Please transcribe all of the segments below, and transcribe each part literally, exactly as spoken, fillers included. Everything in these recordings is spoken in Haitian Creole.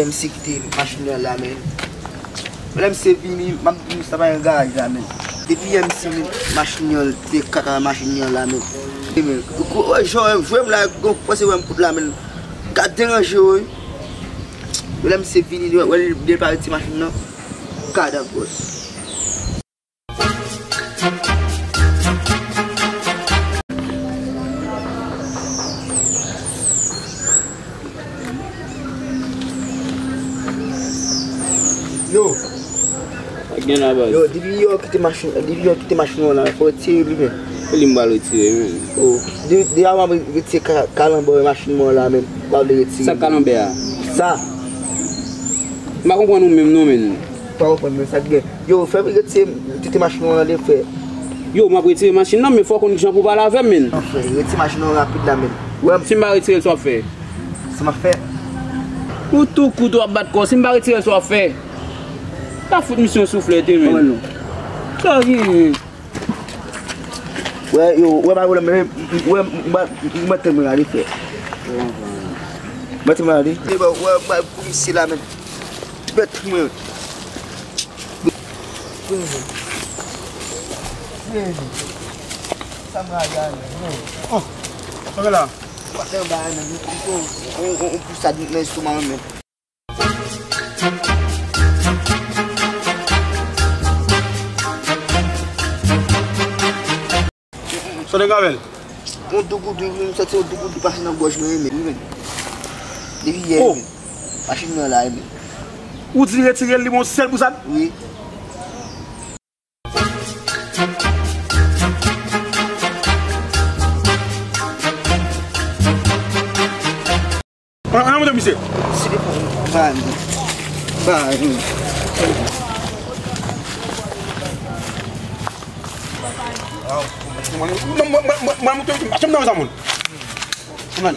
M C kite machin nan la, men. Lè M C vini, m ap di nou sa pa yon garaj la, men. Depi M C met machin nan, te kaka machin nan la, men. E, men, kou, wè, jan, jwe m la, gon panse wè m kout la, men. Gad deranje, wi. Lè M C vini, wè, wè, li, li pa retire machin nan. Gad an bòs. Yo. Sa k gen la, baz? Yo, depi yo kite machin, depi yo kite machin nan la, fò retire li, men. Ki li m pral retire, men? Oh, de, de avan m retire ka-, kalanbè machin nan la, men. Pa vle retire. Sa kalanbè a? Sa. M pa konprann ou menm, non, men. Pa konprann, men sa k gen. Yo, fè m retire, retire machin nan de, frè. Yo, m ap retire machin nan, men fò w konn kijan pou w pale avè m, men. Non, frè, retire machin nan rapid la, men. Wè m. Si m pa retire l, sa w ap fè? Sa m ap fè? Ou tou kout w ap bat kò w. Si m pa retire l, sa w ap fè? Ta fout misye yon souflèt, wi, men. Kòman nou? Sa w gen? Wè, yo, wè, pa pwoblèm, men, wè, m, m, m, m, mwen tèlman rale, frè. Mwen tèlman rale. E bon, wè, wè, pou misye la, men. Bèt mwen. Sa m rale a, men. Oh, sa w la? Ou pa fè yon bagay, men. Ou, ou, ou, ou pou sa nan estomak mwen, men. Sa w te ka avè l? Yon dougoudou, m santi yon dougoudou pase nan gòj mwen, men, wi, men. Depi yè, oh, men. Machin nan la, men. Ou di retire l, li bon sèl bouzad? Wi. An, an, montre misye. Misye te fè yon bagay, bagay. Mwen, mwen, mwen, mwen, mwen, mwen, mwen, mwen, mwen, mwen, mwen, mwen, mwen, mwen, mwen, mwen, mwen,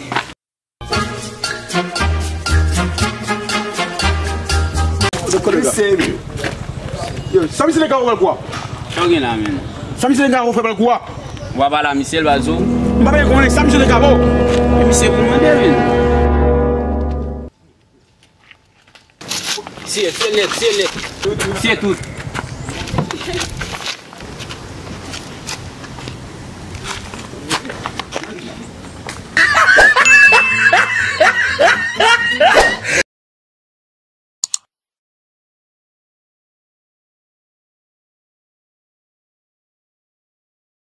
Yo, sa misye te ka fè bèl kou a? Sa w gen la, menm? Sa misye te ka fè bèl kou a? W ap pale a misye, l pa di w. M pa bezwen konnen sa misye te ka fè. E misye pou mande, menm. Siye, siye nèt, siye nèt. Siye tout.